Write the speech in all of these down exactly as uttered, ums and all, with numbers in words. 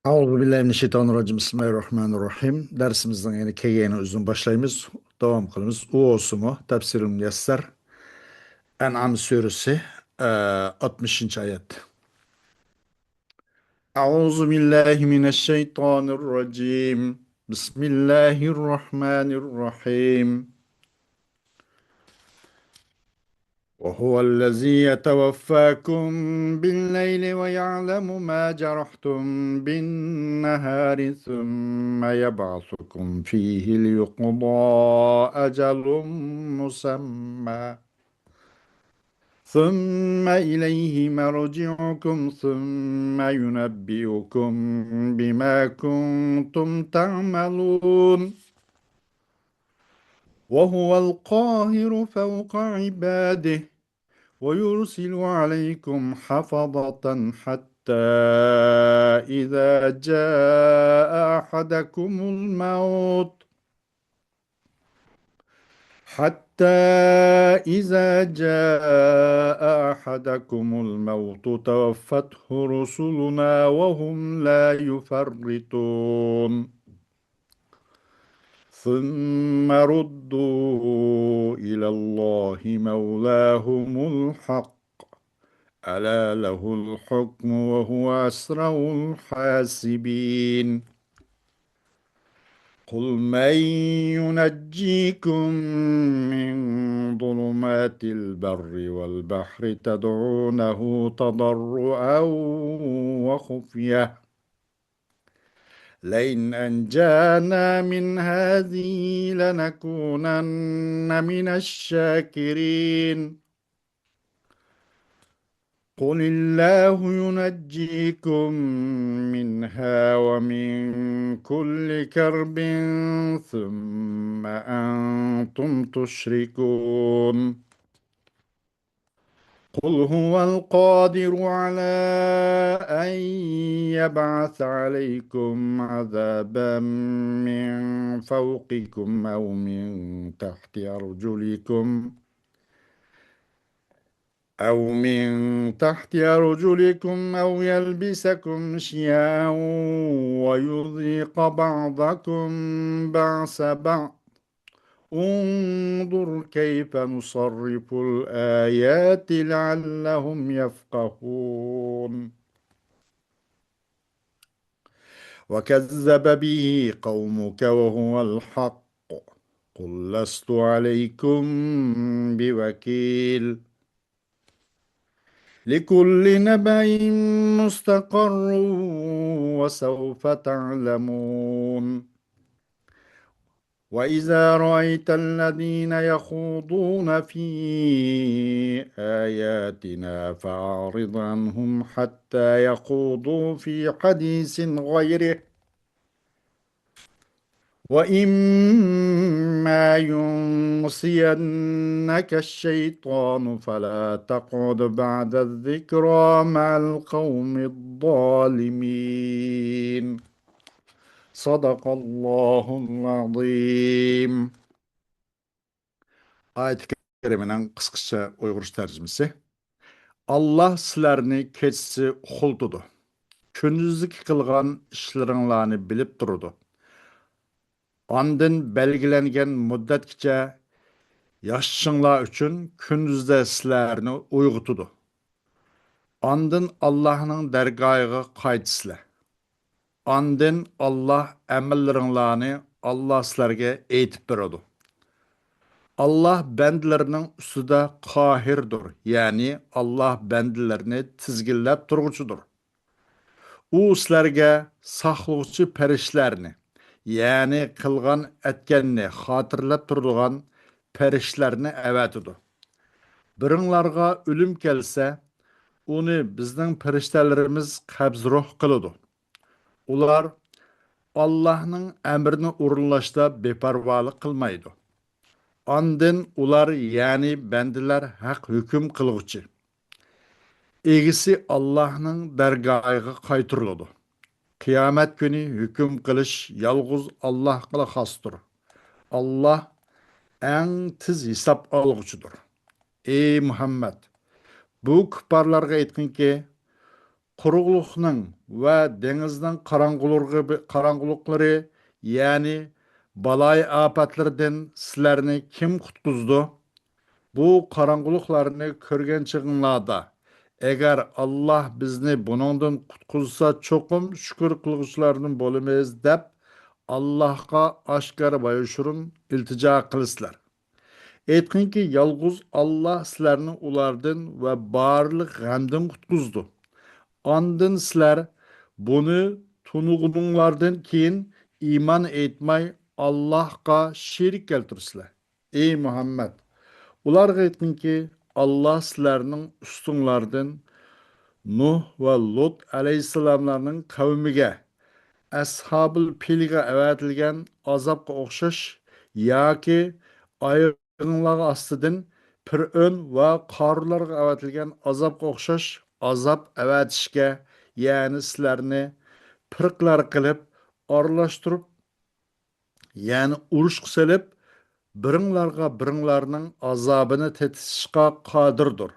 أعوذ بالله من الشيطان الرجيم. بسم الله الرحمن الرحيم. دەرسىمىزنىڭ يەنە كەلگەن ئۆزىنى باشلايمىز. داۋام قىلىمىز. ئۇ بولسىمۇ تەپسىرۇل مۇيەسسەر. ئەنئام سۈرىسى، ئە، ئاتمىشىنچى ئايەت. أعوذ بالله من الشيطان الرجيم. بسم الله الرحمن الرحيم. وهو الذي يتوفاكم بالليل ويعلم ما جرحتم بالنهار ثم يبعثكم فيه ليقضى أجل مسمى ثم إليه مرجعكم ثم ينبئكم بما كنتم تعملون. وهو القاهر فوق عباده ويرسل عليكم حفظة حتى إذا جاء أحدكم الموت حتى إذا جاء أحدكم الموت توفته رسلنا وهم لا يفرطون. ثم ردوا إلى الله مولاهم الحق ألا له الحكم وهو أسرع الحاسبين. قل من ينجيكم من ظلمات البر والبحر تدعونه تضرعا وخفية لئن أنجانا من هذه لنكونن من الشاكرين. قل الله ينجيكم منها ومن كل كرب ثم أنتم تشركون. قل هو القادر على أن يبعث عليكم عذابا من فوقكم أو من تحت أرجلكم أو من تحت أرجلكم أو يلبسكم شيعا ويذيق بعضكم بأس بعض. انظر كيف نصرف الآيات لعلهم يفقهون. وكذب به قومك وهو الحق. قل لست عليكم بوكيل. لكل نبأ مستقر وسوف تعلمون. وإذا رأيت الذين يخوضون في آياتنا فأعرض عنهم حتى يخوضوا في حديث غيره وإما ينسينك الشيطان فلا تقعد بعد الذكرى مع القوم الظالمين. صدق الله العظيم. ئايەت كەرىمىنىڭ قىسقىچە ئۇيغۇرچە تەرجىمىسى. ئاللاھ سىلەرنى كېچىسى ئۇخلىتىدۇ. كۈندۈزدىكى قىلغان ئىشلىرىڭلارنى بىلىپ تۇرىدۇ. ئاندىن بەلگىلەنگەن مۇددەتكىچە ياشىشىڭلار ئۈچۈن كۈندۈزدە سىلەرنى ئويغىتىدۇ. ئاندىن ئاللاھنىڭ دەرگاھىغا قايتىسىلەر. ئاندىن ئاللاھ ئەمەللىرىڭلارنى ئاللاھ سىلەرگە ئېيتىپ بېرىدۇ. ئاللاھ بەندىلىرىنىڭ ئۈستىدە قاھىردۇر، يەنى ئاللاھ بەندىلىرىنى تىزگىنلەپ تۇرغۇچىدۇر. ئۇ سىلەرگە ساقلىغۇچى پەرىشتىلەرنى، يەنى قىلغان ئەتكەننى خاتىرىلەپ تۇرىدىغان پەرىشتىلەرنى ئەۋەتىدۇ. بىرىڭلارغا ئۆلۈم كەلسە، ئۇنى بىزنىڭ پەرىشتىلىرىمىز قەبزى روھ قىلىدۇ. ئۇلار ئاللاھنىڭ ئەمرىنى ئورۇنلاشتا بىپەرۋالىق قىلمايدۇ. ئاندىن ئۇلار، يەنى بەندىلەر ھەق ھۆكۈم قىلغۇچى. ئىگىسى ئاللاھنىڭ دەرگاھىغا قايتۇرۇلىدۇ. قىيامەت كۈنى ھۆكۈم قىلىش يالغۇز ئاللاھقىلا خاستۇر. ئاللاھ ئەڭ تېز ھېساب ئالغۇچىدۇر. ئەي مۇھەممەد، بۇ كۇپپارلارغا ئېيتقىنكى، قۇرۇقلۇقنىڭ ۋە دېڭىزنىڭ قاراڭغۇلۇقى-، قاراڭغۇلۇقلىرى، يەنى بالايىئاپەتلىرىدىن سىلەرنى كىم قۇتقۇزىدۇ؟ بۇ قاراڭغۇلۇقلارنى كۆرگەن چېغىڭلاردا، ئەگەر ئاللاھ بىزنى بۇنىڭدىن قۇتقۇزسا، چوقۇم شۈكۈر قىلغۇچىلاردىن بولىمىز، دەپ ئاللاھقا ئاشكارا ۋە يوشۇرۇن ئىلتىجا قىلىسىلەر. ئېيتقىنكى، يالغۇز ئاللاھ سىلەرنى ئۇلاردىن ۋە بارلىق غەمدىن قۇتقۇزىدۇ. ئاندىن سىلەر بۇنى تونۇغىنىڭلاردىن كېيىن ئىمان ئېيتماي، ئاللاھقا شېرىك كەلتۈرىسىلەر. ئەي مۇھەممەد، ئۇلارغا ئېيتقىنكى، ئاللاھ سىلەرنىڭ ئۈستۈڭلاردىن نۇھ ۋە لۇت ئەلەيھىسسالاملارنىڭ قەۋمىگە، ئەسھابۇل پىلگە ئەۋەتىلگەن ئازابقا ئوخشاش ياكى ئايىغىڭلارغا ئاستىدىن پىرئۆن ۋە قارۇنلارغا ئەۋەتىلگەن ئازابقا ئوخشاش ئازاب ئەۋەتىشكە، يەنى سىلەرنى پىرقىلەر قىلىپ ئارىلاشتۇرۇپ، يەنى ئۇرۇشقا سېلىپ، بىرىڭلارغا بىرىڭلارنىڭ ئازابىنى تېتىتىشقا قادىردۇر.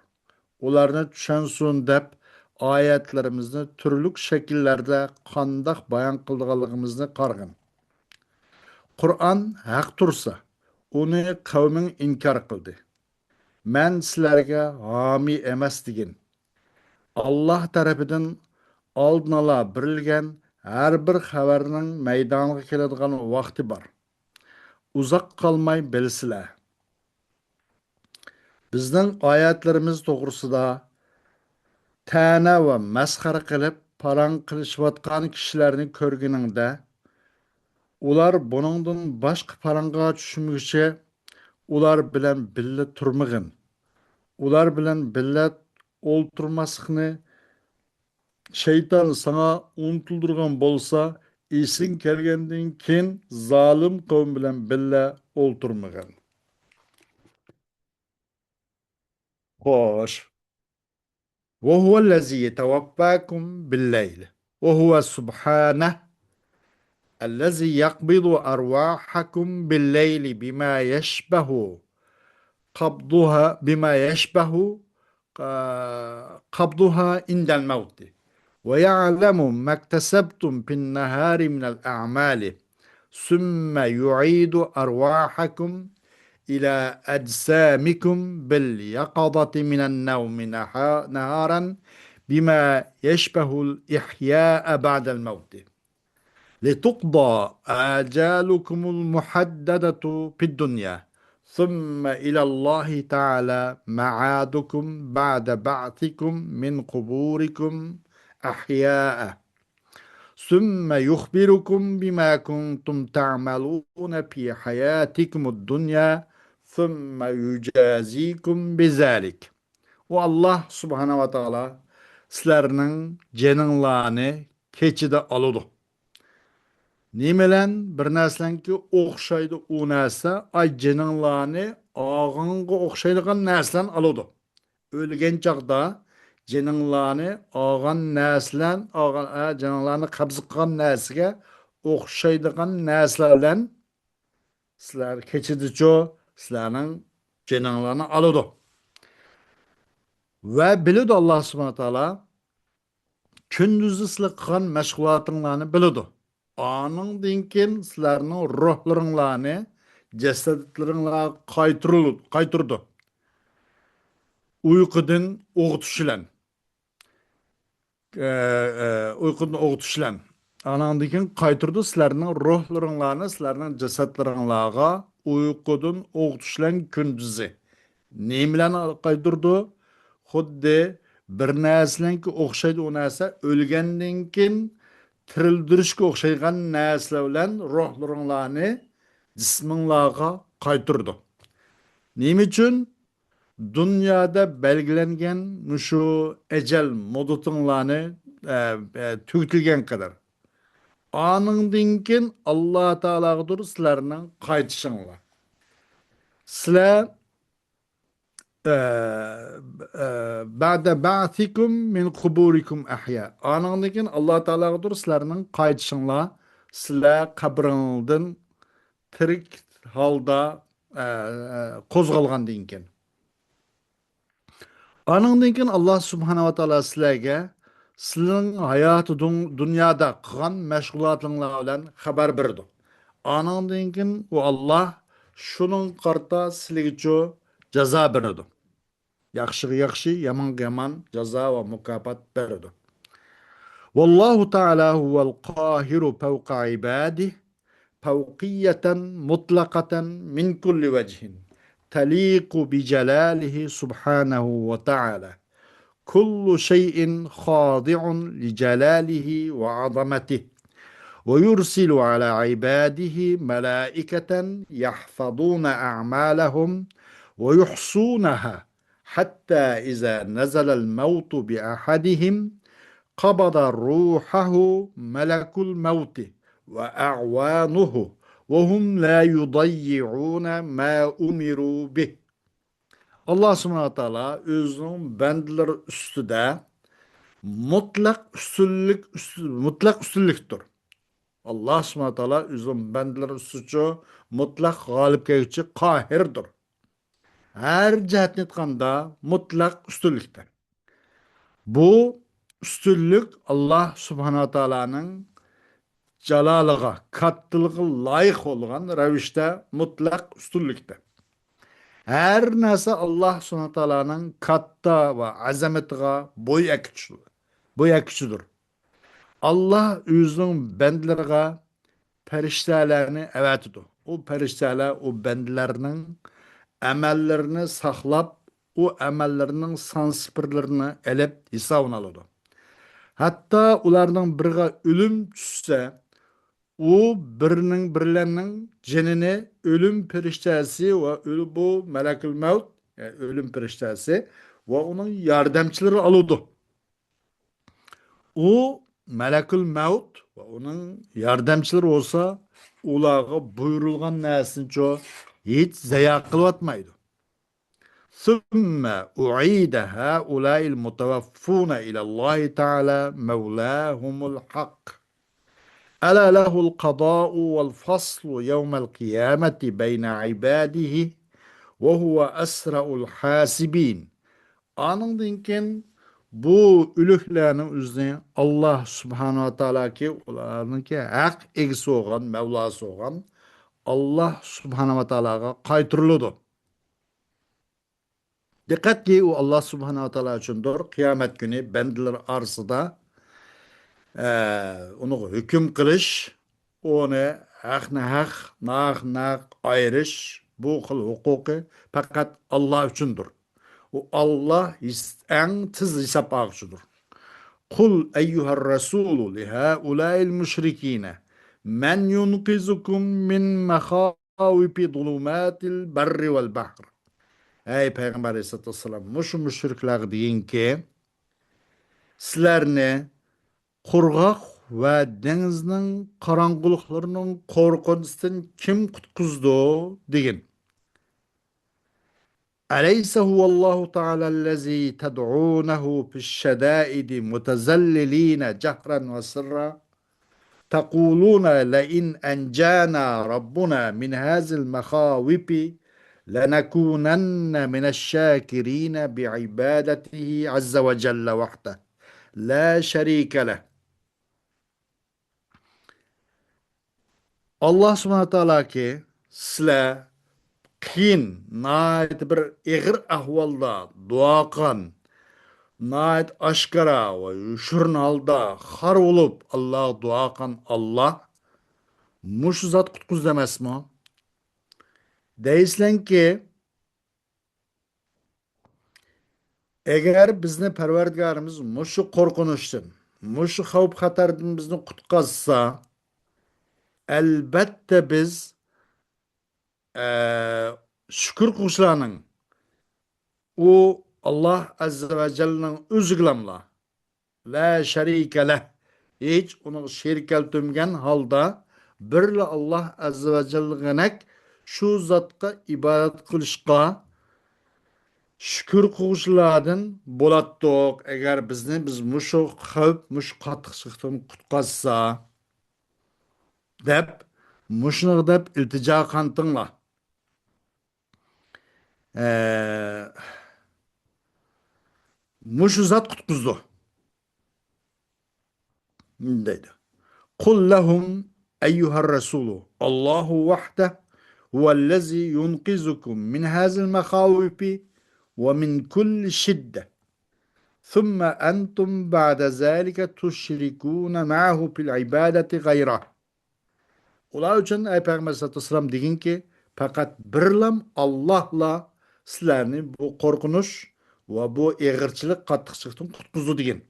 ئۇلارنى چۈشەنسۇن دەپ، ئايەتلىرىمىزنى تۈرلۈك شەكىللەردە قانداق بايان قىلىدىغانلىقىمىزنى قارىغىن. قۇرئان ھەق تۇرسا، ئۇنى قەۋمىڭ ئىنكار قىلدى. مەن سىلەرگە ھامىي ئەمەس دېگىن. ئاللاھ تەرىپىدىن ئالدىنئالا بېرىلگەن ھەر بىر خەۋەرنىڭ مەيدانغا كېلىدىغان ۋاقتى بار. ئۇزاق قالماي بىلىسىلەر. بىزنىڭ ئايەتلىرىمىز توغرىسىدا تەنە ۋە مەسخىرە قىلىپ پاراڭ قىلىشىۋاتقان كىشىلەرنى كۆرگىنىڭدە، ئۇلار بۇنىڭدىن باشقا پاراڭغا چۈشمىگۈچە، ئۇلار بىلەن بىللە تۇرمىغىن. ئۇلار بىلەن بىللە ئولتۇرماسلىقنى شەيتان ساڭا ئۇنتۇلدۇرغان بولسا، ئېسىڭ كەلگەندىن كېيىن زالىم قەۋم بىلەن بىللە ئولتۇرمىغىن. خوش. وهو الذي يتوفاكم بالليل. وهو سبحانه الذي يقبض أرواحكم بالليل بما يشبه قبضها، بما يشبه، آه، قبضها عند الموت، ويعلم ما اكتسبتم في النهار من الأعمال، ثم يعيد أرواحكم إلى أجسامكم باليقظة من النوم نها-، نهارا بما يشبه الإحياء بعد الموت، لتقضى آجالكم المحددة في الدنيا، ثم إلى الله تعالى معادكم بعد بعثكم من قبوركم أحياء، ثم يخبركم بما كنتم تعملون في حياتكم الدنيا، ثم يجازيكم بذلك. ئۇ ئاللاھ سۇبھانەھۇ ۋە تائالا سىلەرنىڭ جېنىڭلارنى كېچىدە ئالىدۇ. نېمە بىلەن؟ بىر نەرسىلەرنىڭكى ئوخشايدۇ ئۇ نەرسە، ئاي، جېنىڭلارنى ئالغانغا ئوخشايدىغان نەرسىلەرنى ئالىدۇ. ئۆلگەن چاغدا جېنىڭلارنى ئالغان نەرسىلەر، ئالغان، ئە، جېنىڭلارنى قەبزە قىلغان نەرسىگە ئوخشايدىغان نەرسىلەر بىلەن سىلەر كېچىدىچۇ سىلەرنىڭ جېنىڭلارنى ئالىدۇ. ۋە بىلىدۇ ئاللاھ سۇبھانەھۇ ۋە تائالا، كۈندۈزدە سىلەر قىلغان مەشغۇلاتىڭلارنى بىلىدۇ. ئانىڭدىن كېيىن سىلەرنىڭ روھلىرىڭلارنى جەسەتلىرىڭلارغا قايتۇرۇل-، قايتۇرىدۇ. ئۇيقۇدىن ئويغىتىش بىلەن. ئە، ئە، ئۇيقۇدىن ئويغىتىش بىلەن. ئانىڭدىن كېيىن قايتۇرىدۇ سىلەرنىڭ روھلىرىڭلارنى سىلەرنىڭ جەسەتلىرىڭلارغا ئۇيقۇدىن ئويغىتىش بىلەن كۈندۈزى. نېمە بىلەن قايتۇرىدۇ؟ خۇددى بىر نەرسىلەرنىڭكى ئوخشايدۇ، ئۇ نەرسە ئۆلگەندىن كېيىن تىرىلدۈرۈشكە ئوخشايدىغان نەرسىلەر بىلەن روھلىرىڭلارنى جىسمىڭلارغا قايتۇرىدۇ. نېمە ئۈچۈن؟ دۇنيادا بەلگىلەنگەن مۇشۇ ئەجەل مۇددىتىڭلارنى، ئە، ئە، تۈگىتىلگەن قەدەر. ئانىڭدىن كېيىن ئاللا تائالاغىدۇر سىلەرنىڭ قايتىشىڭلار. سىلەر، ئە، ئە، بەئدە بەئسىكۇم مىن قۇبۇرىكۇم ئەھيا. ئانىڭدىن كېيىن ئاللا تائالاغىدۇر سىلەرنىڭ قايتىشىڭلار، سىلەر قەبرىڭدىن تىرىك ھالدا، ئە، ئە، قوزغالغاندىن كېيىن. ئانىڭدىن كېيىن ئاللا سۇبھانەھۇ ۋە تائالا سىلەرگە سىلىنىڭ ھاياتى دۇن-، دۇنيادا قىلغان مەشغۇلاتىڭلار بىلەن خەۋەر بېرىدۇ. ئانىڭدىن كېيىن ئۇ ئاللا شۇنىڭغا قارىتا سىلىگىچۇ جازا بېرىدۇ. ياخشىغا ياخشى، يامانغا يامان جازا ۋە مۇكاپات بېرىدۇ. والله تعالى هو القاهر فوق عباده فوقية مطلقة من كل وجه تليق بجلاله سبحانه وتعالى. كل شيء خاضع لجلاله وعظمته، ويرسل على عباده ملائكة يحفظون أعمالهم ويحصونها، حتى إذا نزل الموت بأحدهم قبض روحه ملك الموت وأعوانه وهم لا يضيعون ما أمروا به. ئاللا سۇبھانەھۇ ۋە تائالا ئۆزىنىڭ بەندىلىرى ئۈستىدە مۇتلەق ئۈستۈنلۈك، ئۈست-، مۇتلەق ئۈستۈنلۈكتۇر. ئاللا سۇبھانەھۇ ۋە تائالا ئۆزىنىڭ بەندىلىرى ئۈستىچۇ مۇتلەق غالىب كەلگۈچى قاھىردۇر. ھەر جەھەتتىن ئېيتقاندا مۇتلەق ئۈستۈنلۈكتە. بۇ ئۈستۈنلۈك ئاللا سۇبھانەھۇ ۋە تائالانىڭ جالالىغا، كاتتىلىقىغا لايىق بولغان رەۋىشتە مۇتلەق ئۈستۈنلۈكتە. ھەر نەرسە ئاللا سۇبھانەھۇ ۋە تائالانىڭ كاتتا ۋە ئەزەمىتىغا بوي ئەكىتىشىدۇر. بوي ئەكىتىشىدۇر. ئاللا ئۆزىنىڭ بەندىلىرىغا پەرىشتەلەرنى ئەۋەتىدۇ. ئۇ پەرىشتەلەر ئۇ بەندىلەرنىڭ ئەمەللىرىنى ساقلاپ، ئۇ ئەمەللىرىنىڭ سان سىپىرلىرىنى ئېلىپ ھېسابىنى ئالىدۇ. ھەتتا ئۇلارنىڭ بىرىگە ئۆلۈم چۈشسە، ئۇ بىرنىڭ، بىرلەرنىڭ جېنىنى ئۆلۈم پەرىشتەسى ۋە ئۆل-، بۇ مەلەكۇل مەۋت، يەنى ئۆلۈم پەرىشتەسى ۋە ئۇنىڭ ياردەمچىلىرى ئالىدۇ. ئۇ مەلەكۇل مەۋت ۋە ئۇنىڭ ياردەمچىلىرى بولسا ئۇلارغا بۇيرۇلغان نەرسىنىچۇ ھېچ زايا قىلىۋاتمايدۇ. ثم أعيد هؤلاء المتوفون إلى الله تعالى مولاهم الحق. ألا له القضاء والفصل يوم القيامة بين عباده وهو أسرع الحاسبين. ئانىڭدىن كېيىن بۇ ئۆلۈكلەرنىڭ ئۆزىنى ئاللا سۇبھانەھۇ ۋە تائالاكى ئۇلارنىڭكى ھەق ئىگىسى بولغان، مەۋلاسى بولغان ئاللا سۇبھانەھۇ ۋە تائالاغا قايتۇرۇلىدۇ. دىققەتكى، ئۇ ئاللا سۇبھانەھۇ ۋە تائالا ئۈچۈندۇر. قىيامەت كۈنى بەندىلەر ئارىسىدا، ئە، ئۇنىڭغا ھۆكۈم قىلىش، ئۇنى ھەقنى ھەق، ناھەقنى ناھەق ئايرىش، بۇ خىل ھوقۇقى پەقەت ئاللا ئۈچۈندۇر. ئۇ ئاللا ھېس-، ئەڭ تېز ھېساب ئالغۇچىدۇر. قل أيها الرسول لهؤلاء المشركين من ينقذكم من مخاوف ظلمات البر والبحر. ئەي پەيغەمبەر ئەلەيھىسسالاتۇ ۋەسسالام، مۇشۇ مۇشرىكلارغا دېگىنكى، سىلەرنى قۇرغاق ۋە دېڭىزنىڭ قاراڭغۇلۇقلىرىنىڭ قورقۇنچىسىدىن كىم قۇتقۇزىدۇ؟ دېگىن. أليس هو الله تعالى الذي تدعونه في الشدائد متذللين جهرا وسرا؟ تقولون لئن أنجانا ربنا من هذه المخاوف لنكونن من الشاكرين بعبادته عز وجل وحده لا شريك له. ئاللا سۇبھانەھۇ ۋە تائالاكى سىلەر قىيىن، ناھايىتى بىر ئېغىر ئەھۋالدا دۇئا قىلغان، ناھايىتى ئاشكارا ۋە يوشۇرۇن ھالدا خار بولۇپ ئاللاغا دۇئا قىلغان ئاللا مۇشۇ زات قۇتقۇزدى ئەمەسمۇ؟ دەيسىلەركى، ئەگەر بىزنى پەرۋەردىگارىمىز مۇشۇ قورقۇنچتىن، مۇشۇ خەۋپ-خەتەردىن بىزنى قۇتقازسا، ئەلبەتتە بىز، ئە، شۈكۈر قىلغۇچىلارنىڭ، ئۇ ئاللا ئەززە ۋە جەللىنىڭ ئۆزىگىلاملا، لا شەرىكە لەھ، ھېچ ئۇنىڭغا شېرىك كەلتۈرمىگەن ھالدا، بىرلا ئاللا ئەززە ۋە جەللىگىنەك شۇ زاتقا ئىبادەت قىلىشقا شۈكۈر قىلغۇچىلاردىن بولاتتۇق، ئەگەر بىزنى بىز مۇشۇ خەۋپ، مۇشۇ قاتتىق چىقىشتىن قۇتقازسا، دەپ مۇشۇنىغا دەپ ئىلتىجا قانتىڭلار. ئە، مۇشۇ زات قۇتقۇزىدۇ. دەيدۇ. قل لهم أيها الرسول الله وحده هو الذي ينقذكم من هذه المخاوف ومن كل شدة ثم أنتم بعد ذلك تشركون معه في العبادة غيره. ئۇلار ئۈچۈن، ئەي پەيغەمبەر ئەلەيھىسسالاتۇ ۋەسسالام، دېگىنكى، پەقەت بىرلام ئاللاھلا سىلەرنى بۇ قورقۇنچ ۋە بۇ ئېغىرچىلىق، قاتتىقچىلىقتىن قۇتقۇزىدۇ، دېگىن.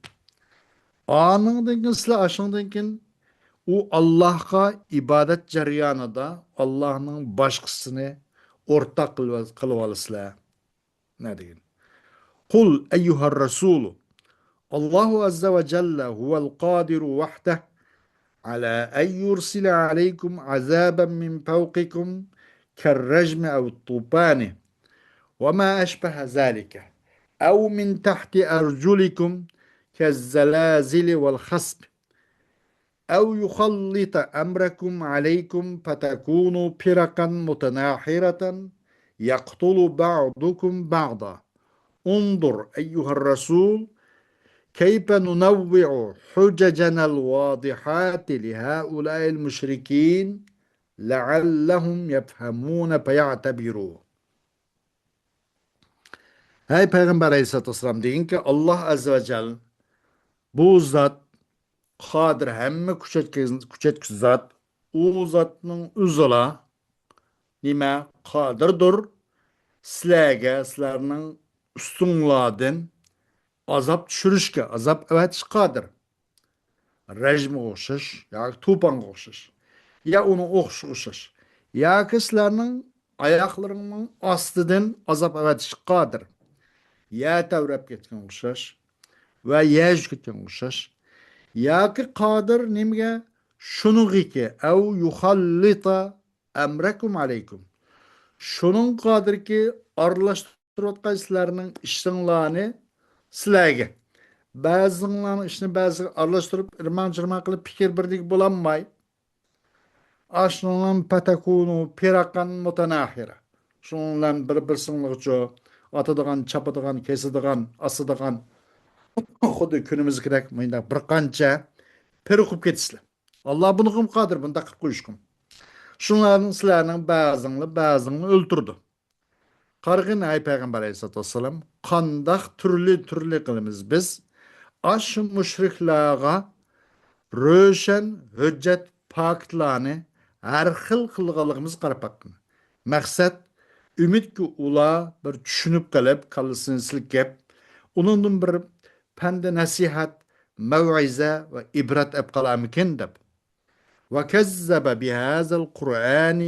ئانىڭدىن كېيىن سىلەر، ئاشۇنىڭدىن كېيىن ئۇ ئاللاھقا ئىبادەت جەريانىدا ئاللاھنىڭ باشقىسىنى ئورتاق قىلىۋال-، قىلىۋالىسىلەر. نە دېگەن؟ قل أيها الرسول الله عز وجل هو القادر وحده على أن يرسل عليكم عذابا من فوقكم كالرجم أو الطوفان وما أشبه ذلك أو من تحت أرجلكم كالزلازل والخسف أو يسلط أمركم عليكم فتكونوا فرقا متناحرة يقتل بعضكم بعضا. انظر أيها الرسول كيف ننوع حججنا الواضحات لهؤلاء المشركين لعلهم يفهمون فيعتبرون. ھەي پەيغەمبەر ئەلەيھىسسالاتۇ ۋەسسالام، دېگىنكى، ئاللاھ ئەززە ۋە جەل بۇ زات قادىر، ھەممە كۈچەتكۈ، كۈچەتكۈچى زات. ئۇ زاتنىڭ ئۆزىلا نېمە؟ قادىردۇر سىلەرگە، سىلەرنىڭ ئۈستۈڭلاردىن ئازاب چۈشۈرۈشكە، ئازاب ئەۋەتىشكە قادىر. رەجمىگە ئوخشاش ياكى توپانغا ئوخشاش، يا ئۇنىڭ ئوخشىشىغا ئوخشاش، ياكى سىلەرنىڭ ئاياقلىرىڭنىڭ ئاستىدىن ئازاب ئەۋەتىشكە قادىر. يەر تەۋرەپ كەتكەنگە ئوخشاش ۋە يەر يۈزى كەتكەنگە ئوخشاش. ياكى قادىر نېمىگە؟ شۇنىڭغىكى، أو يسلط أمركم عليكم. شۇنىڭغا قادىركى، ئارىلاشتۇرۇۋاتقان سىلەرنىڭ ئىشىڭلارنى سىلەرگە، بەزىڭلارنىڭ ئىشىنى بەزىگە ئارىلاشتۇرۇپ، ئىرماڭ-چىرماڭ قىلىپ، پىكىر بىرلىكى بولالماي، ئاشۇنىڭ فتكونوا فرقا متناحرة. شۇنىڭ بىلەن بىر-بىرسىڭلارچۇ ئاتىدىغان، چاپىدىغان، كېسىدىغان، ئاسىدىغان، خۇددى كۈنىمىزدىكىدەك مۇنداق بىر قانچە پىرقۇپ كېتىسىلەر. ئاللا بۇنىڭغىمۇ قادىر، بۇنداق قىلىپ قويۇشقىمۇ. شۇڭلاردىن سىلەرنىڭ بەزىڭلار بەزىڭنى ئۆلتۈرىدۇ. قارىغىن، ئەي پەيغەمبەر ئەلەيھىسسالاتۇ ۋەسسالام، قانداق تۈرلى-تۈرلى قىلىمىز بىز؟ ئاشۇ مۇشرىكلارغا روشەن ھۆججەت، پاكىتلارنى ھەر خىل قىلغانلىقىمىزغا قاراپ باققىن. مەقسەت، ئۈمىدكى ئۇلار بىر چۈشىنىپ قېلىپ، كاللىسىنى سىلكىپ، ئۇنىڭدىن بىر پەند-نەسىھەت، مەۋئىزە ۋە ئىبرەت ئەپ قالارمىكىن دەپ. وكذب بهذا القرآن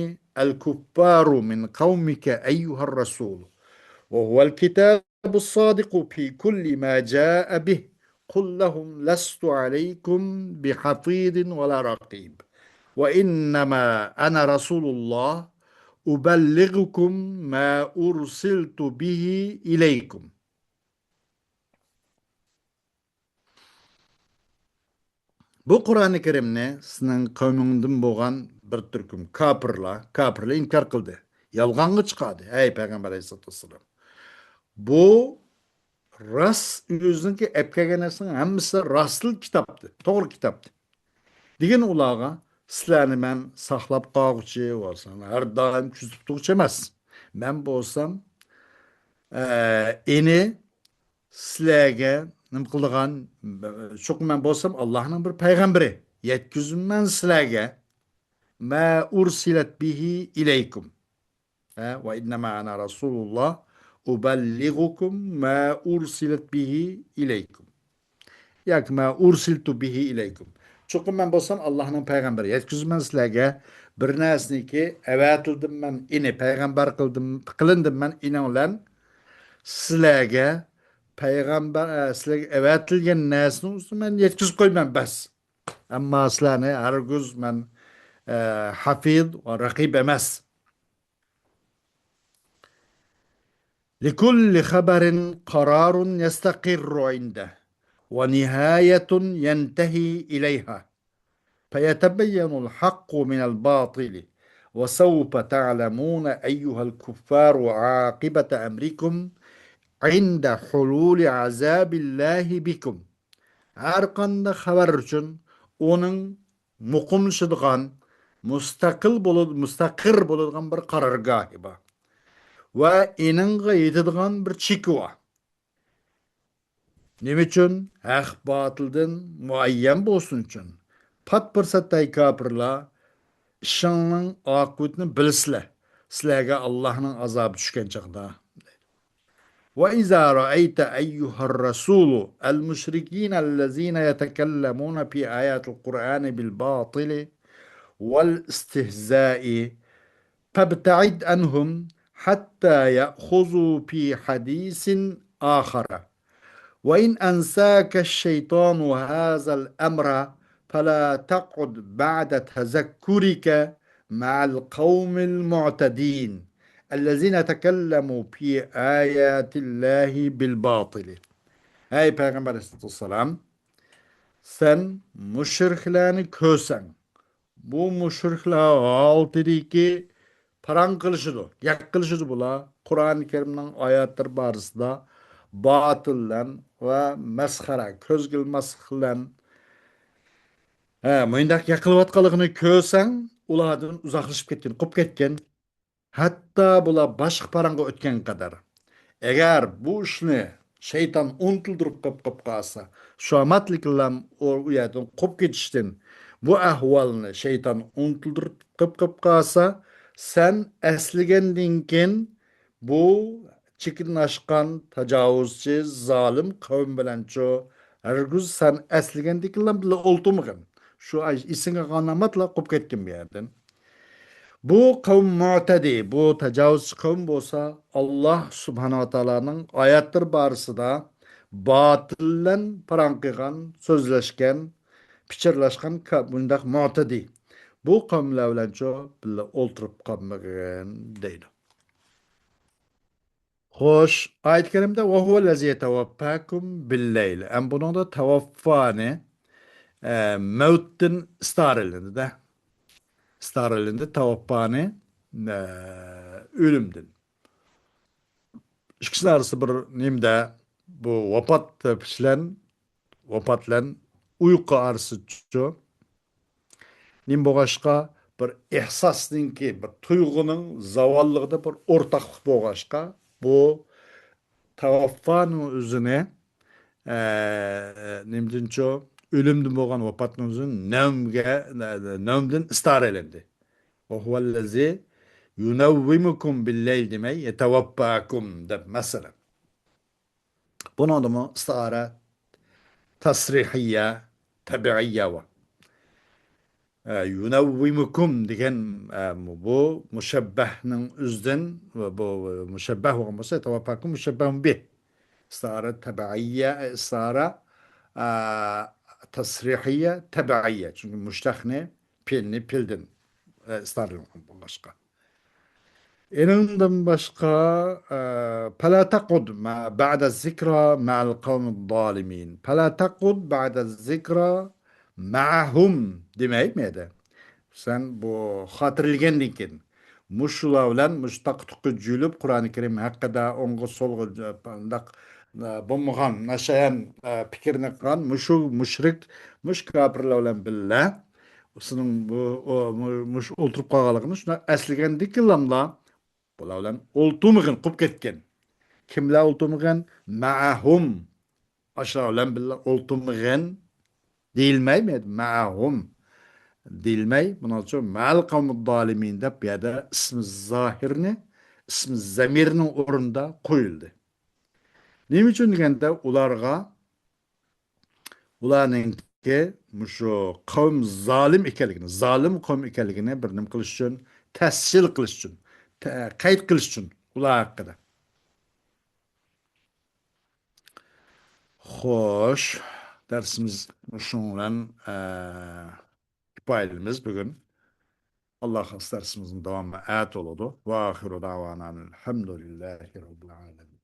الكفار من قومك أيها الرسول وهو الكتاب الصادق في كل ما جاء به. قل لهم لست عليكم بحفيظ ولا رقيب وإنما أنا رسول الله أبلغكم ما أرسلت به إليكم. بۇ قۇرئانى كەرىمنى سېنىڭ قەۋمىڭدىن بولغان بىر تۈركۈم كاپىرلار، كاپىرلار ئىنكار قىلدى. يالغانغا چىقاردى، ئەي پەيغەمبەر ئەلەيھىسسالاتۇ ۋەسسالام. بۇ راست، ئۆزىنىڭكى ئەپ كەلگەن نەرسىنىڭ ھەممىسى راستلا كىتابتى، توغرا كىتابتى. دېگىن ئۇلارغا، سىلەرنى مەن ساقلاپ قالغۇچى ۋە سىلەرنى ھەر دائىم كۆزىتىپ تۇرغۇچى ئەمەس. مەن بولسام، ئە، ئېنى سىلەرگە نېمە قىلىدىغان، چوقۇم مەن بولسام ئاللاھنىڭ بىر پەيغەمبىرى، يەتكۈزىمەن سىلەرگە، ما ئۇرسىلەت بىھى ئىلەيكۇم. ھە، ۋە ئىننەما ئەنە رەسۇلۇللاھ ئۇبەللىغۇكۇم ما ئۇرسىلەت بىھى ئىلەيكۇم. ياكى ما ئۇرسىلتۇ بىھى ئىلەيكۇم. چوقۇم مەن بولسام ئاللاھنىڭ پەيغەمبىرى، يەتكۈزىمەن سىلەرگە بىر نەرسىنىكى، ئەۋەتىلدىم مەن ئېنى، پەيغەمبەر قىلدىم، قىلىندىم مەن ئېنىڭ بىلەن سىلەرگە پەيغەمبەر، ئە، سىلەرگە ئەۋەتىلگەن نەرسىنىڭ ئۈستىدە مەن يەتكۈزۈپ قويىمەن، بەس. ئەمما سىلەرنى ھەرگىز مەن، ئە، ھەفىز ۋە رەقىب ئەمەس. لكل خبر قرار يستقر عنده ونهاية ينتهي إليها فيتبين الحق من الباطل وسوف تعلمون أيها الكفار عاقبة أمركم عند حلول عذاب الله بكم. ھەر قانداق خەۋەر ئۈچۈن ئۇنىڭ مۇقىملىشىدىغان، مۇستەقىل بولۇ-، مۇستەقىر بولىدىغان بىر قارارگاھى بار. ۋە ئېنىڭغا يېتىدىغان بىر چېكى بار. نېمە ئۈچۈن؟ ھەق باتىلدىن مۇئەييەن بولسۇن ئۈچۈن. پات پۇرسەتتە ئەي كاپىرلار، ئىشىڭنىڭ ئاقىۋىتىنى بىلىسىلەر. سىلەرگە ئاللاھنىڭ ئازابى چۈشكەن چاغدا. وإذا رأيت أيها الرسول المشركين الذين يتكلمون في آيات القرآن بالباطل والاستهزاء فابتعد عنهم حتى يأخذوا في حديث آخر. وإن أنساك الشيطان هذا الأمر فلا تقعد بعد تذكرك مع القوم المعتدين الذين تكلموا في آيات الله بالباطل. ئەي پەيغەمبەر ئەلەيھىسسالام، سەن مۇشرىكلارنى كۆرسەڭ، بۇ مۇشرىكلار ھالىتىدىكى پاراڭ قىلىشىدۇ، گەپ قىلىشىدۇ بۇلار. قۇرئان كەرىمنىڭ ئايەتلىرى بارىسىدا باتىل بىلەن ۋە مەسخىرە، كۆزگە ئىلماسلىق بىلەن، ھە، مۇنداق گەپ قىلىۋاتقانلىقىنى كۆرسەڭ، ئۇلاردىن ئۇزاقلىشىپ كەتكىن، قوپۇپ كەتكىن. ھەتتا بۇلار باشقا پاراڭغا ئۆتكەن قەدەر. ئەگەر بۇ ئىشنى شەيتان ئۇنتۇلدۇرۇپ قويۇپ قويۇپ قالسا، شۇ ئامەتلىكلەم ئۇ، ئۇ يەردىن قوپۇپ كېتىشتىن، بۇ ئەھۋالنى شەيتان ئۇنتۇلدۇرۇپ قويۇپ قويۇپ قالسا، سەن ئەسلىگەندىن كېيىن بۇ چېكىدىن ئاشقان تاجاۋۇزچى، زالىم قەۋم بىلەنچۇ، ھەرگىز سەن ئەسلىگەندىكىنلا بىللە ئولتۇرمىغىن. شۇ ئاي-، ئېسىڭگە قالغان ئامەتلا قوپۇپ كەتكىن بۇ يەردىن. بۇ قەۋم مۇئتەدى، بۇ تاجاۋۇزچى قەۋم بولسا، ئاللاھ سۇبھانەھۇ ۋە تائالانىڭ ئايەتلىرى بارىسىدا باتىل بىلەن پاراڭ قىلغان، سۆزلەشكەن، پىچىرلاشقان كە-، بۇنداق مۇئتەدى. بۇ قەۋملەر بىلەنچۇ بىللە ئولتۇرۇپ قالمىغىن دەيدۇ. خوش، ئايەت كەرىمدە «وهو الذي يتوفاكم بالليل». ئەم بۇنىڭدا تەۋەففانى، ئە، مەۋتتىن ئىستارىلىندى-دە. ئىستارىلىندى تەۋەففانى، ئە، ئۆلۈمدىن. ئىككىسىنىڭ ئارىسىدا بىر نېمىدە، بۇ ۋاپات بىلەن، ۋاپات بىلەن ئۇيقۇ ئارىسىچۇ. نېمە بولغاچقا، بىر ئېھساسنىڭكى، بىر تۇيغۇنىڭ زاۋاللىقىدا بىر ئورتاقلىق بولغاچقا، بۇ تەۋەففانىڭ ئۆزىنى، ئە، نېمىدىنچۇ، ئۆلۈمدىن بولغان ۋاپاتنىڭ ئۆزىنى نەۋمگە، نەۋمدىن ئىستارە ئېلىندى. «وهو الذي ينومكم بالليل» دېمەي، «يتوفاكم» دەپ، مەسىلەن. بۇنىڭدىمۇ ئىستىئارە تەسرىھىيە، تەبىئىيە بار. ئە، «ينومكم» دېگەن، ئە، بۇ مۇشەببەھنىڭ ئۆزىدىن، بۇ مۇشەببەھ بولغان بولسا، «يتوفاكم» مۇشەببەھۇن بىھ. ئىستىئارە تەبىئىيە، ئىستىئارە، ئە، تەسرىھىيە، تەبىئىيە. چۈنكى مۇشتەقنى، پېئىلنى پېئىلدىن، ئە، ئىستىئارىلەنگەن بولغاچقا. ئېنىڭدىن باشقا، ئە، «فلا تقعد مع-، بعد الذكرى مع القوم الظالمين». «فلا تقعد بعد الذكرى معهم» دېمەي مەيدە. سەن بۇ خاتىرىلىگەندىن كېيىن، مۇشۇلار بىلەن مۇشۇ تاقا-تۇقا جۈيلۈپ، قۇرئانى كەرىم ھەققىدە ئوڭغا سولغا، ئە، بۇنداق، ئە، بولمىغان، ناشايان، ئە، پىكىرنى قىلغان مۇشۇ مۇشرىك، مۇشۇ كاپىرلار بىلەن بىللە، سېنىڭ بۇ، ئۇ، مۇ-، مۇشۇ ئولتۇرۇپ قالغانلىقىنى شۇنداق ئەسلىگەندىكىنلا، بۇلار بىلەن ئولتۇرمىغىن، قوپۇپ كەتكىن. كىملەر ئولتۇرمىغىن؟ مەئەھۇم. ئاشۇلار بىلەن بىللە ئولتۇرمىغىن دېيىلمەيمۇ؟ مەئەھۇم دېيىلمەي، بۇنىڭ ئۈچۈن مەئەل قەۋمىز زالىمىن دەپ بۇ يەردە ئىسمى زاھىرنى، ئىسمى زەمىرنىڭ ئورنىدا قويۇلدى. نېمە ئۈچۈن دېگەندە، ئۇلارغا ئۇلارنىڭكى مۇشۇ قەۋم زالىم ئىكەنلىكىنى، زالىم قەۋم ئىكەنلىكىنى بىر نېمە قىلىش ئۈچۈن، تەسجىل قىلىش ئۈچۈن، تە-، قەيت قىلىش ئۈچۈن ئۇلار ھەققىدە. خوش، دەرسىمىز شۇنىڭ بىلەن، ئە، كۇپايىلىمىز بۈگۈن. ئاللا خالىسا دەرسىمىزنىڭ داۋامى ئەتە بولىدۇ. وآخر دعوانا الحمد لله رب العالمين.